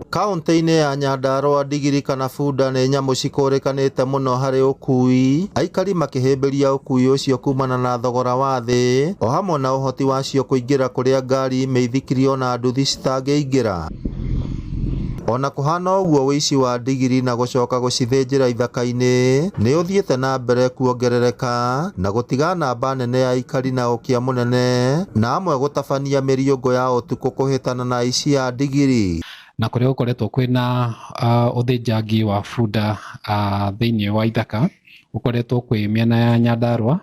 Kaũntĩ-inĩ ya Nyandarua ndigiri kana bunda nĩ nyamũ cikũrĩkanĩte mũno harĩ ũkui, aikari makĩhĩmbĩria ũkui ũcio kumana na thogora wa thĩ o hamwe na ũhoti wacio kũingĩra kũrĩa ngari, mĩithikiri ona nduthi citangĩingĩra. Ona kũhana ũguo ũici wa ndigiri na gũcoka gũcithĩnjĩra ithaka-inĩ nĩ ũthiĩte na mbere kuongerereka na gũtiga namba nene ya aikari na ũkĩa mũnene na amwe gũtabania mĩriũngũ ya ũtukũ kũhĩtana na aici a ndigiri. Na kũrĩa gũkoretwo kwĩna ũthĩnjangi wa bunda thĩinĩ wa ithaka gũkoretwo kwĩ mĩena ya Nyandarua,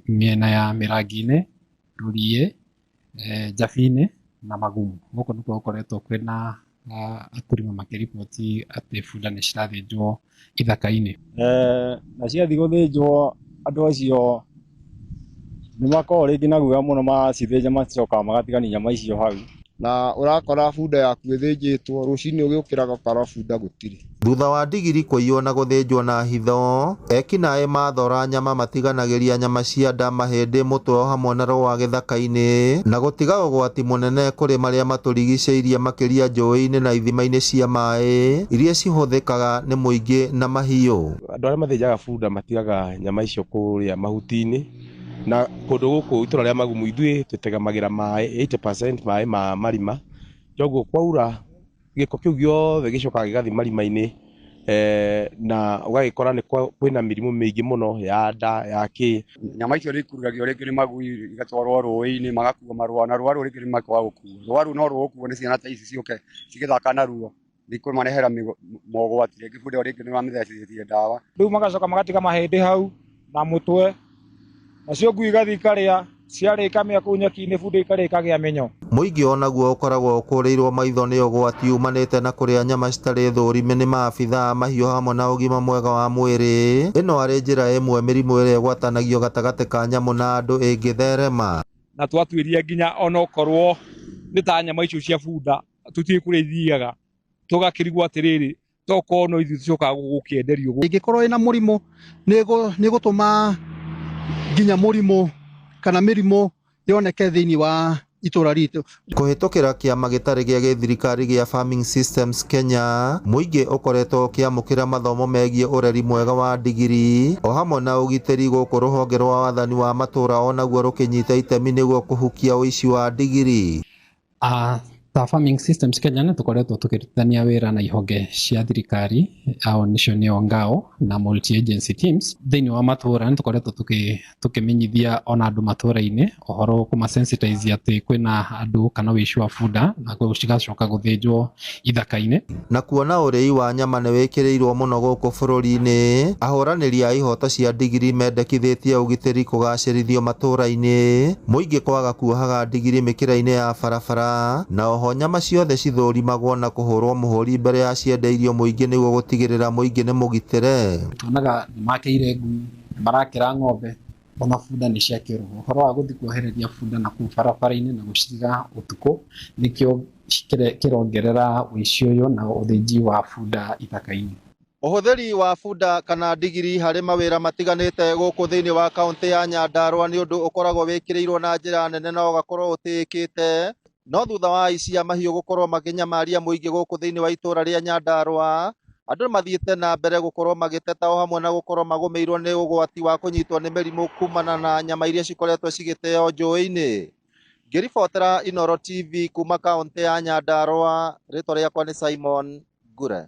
mĩena ya Mĩrangi-inĩ, Rũriĩ, Njabi-inĩ na Magumu. Gũkũ nĩkuo gũkoretwo kwĩna akulima makĩriboti atĩ bunda nĩ cirathĩnjwo ithaka-inĩ. Na ciathiĩ gũthĩnjwo andũ acio nĩ makoragwo rĩngĩ na guoya mũno macithĩnja macokaga magatigania nyama icio hau. Na ũrakora bunda yaku ĩthĩnjĩtwo rũcinĩ ũgĩũkĩra ũgakora bunda gũtirĩ. Thutha wa ndigiri kũiywo na gũthĩnjwo na hitho, ekinaĩ mathora nyama matiganagĩria nyama cia nda, mahĩndĩ, mũtwe o hamwe na rũa gĩthaka-inĩ na gũtiga ũgwati mũnene kũrĩ marĩa matũrigicĩirie makĩria njũĩ-inĩ na ithima-inĩ cia maĩ iria cihũthĩkaga nĩ mũingĩ na mahiũ. Andũ arĩa mathĩnjaga bunda matigaga nyama icio kũrĩa mahuti-inĩ na kũndũ gũkũ itũra rĩa Magumu ithuĩ tũtegamagĩra maĩ 80% maĩ ma marima, koguo kwaura gĩko kĩu gĩothe gĩcokaga gĩgathiĩ marima-inĩ, na ũgagĩkora nĩ kwĩna mĩrimũ mĩingĩ mũno ya nda ya kĩ. Nyama icio nĩ ikururagio rĩngĩ nĩ magui igatwarwo rũĩ-inĩ magakua marũa na rũa rũu rĩngĩ nĩ makwaga gũkua. Rũa rũu no rũgũkuo nĩ ciana ta ici ciũke cigĩthaka naruo nĩikũmarehera mogwati rĩngĩ bunda ĩyo rĩngĩ nĩmamĩthecithĩtie ndawa. Rĩu magacoka magatiga mahĩndĩ hau na mũtwe, nacio ngui igathiĩ ikarĩa, ciarĩa ikamĩa kũu nyeki-inĩ, bunda ikarĩa ikagĩa mĩnyoo. Mũingĩ onaguo ũkoragwo ũkũrĩirwo maitho nĩ ũgwati umanĩte na kũrĩa nyama citarĩ thũrime nĩ maabithaa a mahiũ hamwe na ũgima mwega wa mwĩrĩ. Ĩno arĩ njĩra ĩmwe mĩrimũ ĩrĩa ĩgwatanagio gatagatĩ ka nyamũ na andũ ĩngĩtherema. Na twatuĩria nginya onokorwo nĩ ta nyama icio cia bunda tũtiũĩ kũrĩa ithiaga, tũgakĩrigwo atĩrĩrĩ, tokorwo no ithuĩ tũcokaga gũkĩenderio. Ĩngĩkorwo ĩna mũrimũ nĩ ĩgũtũma nginya mũrimũ kana mĩrimũ yoneke thĩinĩ wa itũra ritũ. Kũhĩtũkĩra kĩama gĩtarĩ gĩa gĩthirikari gĩa Farming Systems Kenya, mũingĩ ũkoretwo ũkĩamũkĩra mathomo megiĩ ũreri mwega wa ndigiri o hamwe na ũgitĩri gũkũ rũhonge rwa wathani wa matũra onaguo rũkĩnyita itemi nĩguo kũhukia ũici wa ndigiri. Ta Farming Systems Kenya nĩ tũkoretwo tũkĩrutithania wĩra na ihonge cia thirikari ao nĩcio nĩo ngao na multi agency teams thĩinĩ wa matũra. Nĩ tũkoretwo tũkĩmenyithia ona andũ matũra-inĩ ũhoro kũma sensitize atĩ kwĩna andũ kana ũici wa bunda na cigacoka gũthĩnjwo ithaka-inĩ. Na kuona ũrĩi wa nyama nĩ wĩkĩrĩirwo mũno gũkũ bũrũri-inĩ, ahũranĩri a ihoto cia ndigiri mendekithĩtie ũgitĩri kũgacĩrithio matũra-inĩ, mũingĩ kwaga kuohaga ndigiri mĩkĩra-inĩ ya barabara, na oho nyama ciothe cithũrimagwo na kũhũrwo mũhũri mbere ya ciendeirio mũingĩ nĩguo gũtigĩrĩra mũingĩ nĩ mũgitĩre. Tuonaga nĩ makĩire ngui, nĩ marakĩra ng'ombe, ona bunda nĩ ciakĩrwo. Ũhoro wa gũthiĩ kuohereria bunda na kũu barabara-inĩ na gũcitiga ũtukũ nĩkĩo kĩrongerera ũici ũyũ na ũthĩnji wa bunda ithaka-inĩ. Ũhũthĩri wa bunda kana ndigiri harĩ mawĩra matiganĩte gũkũ thĩinĩ wa kaũntĩ ya Nyandarua nĩ ũndũ ũkoragwo wĩkĩrĩirwo na njĩra nene na ũgakorwo ũtĩĩkĩte. No thutha wa aici a mahiũ gũkorwo makĩnyamaria mũingĩ gũkũ thĩinĩ wa itũra rĩa Nyandarua, andũ mathiĩte na mbere gũkorwo magĩteta o hamwe na gũkorwo magũmĩirwo nĩ ũgwati wa kũnyitwo nĩ mĩrimũ kumana na nyama iria cikoretwo cigĩteo njũĩ-inĩ. Ngĩribotera Inooro TV kuma kaũntĩ ya Nyandarua, rĩtwa rĩakwa nĩ Simon Ngure.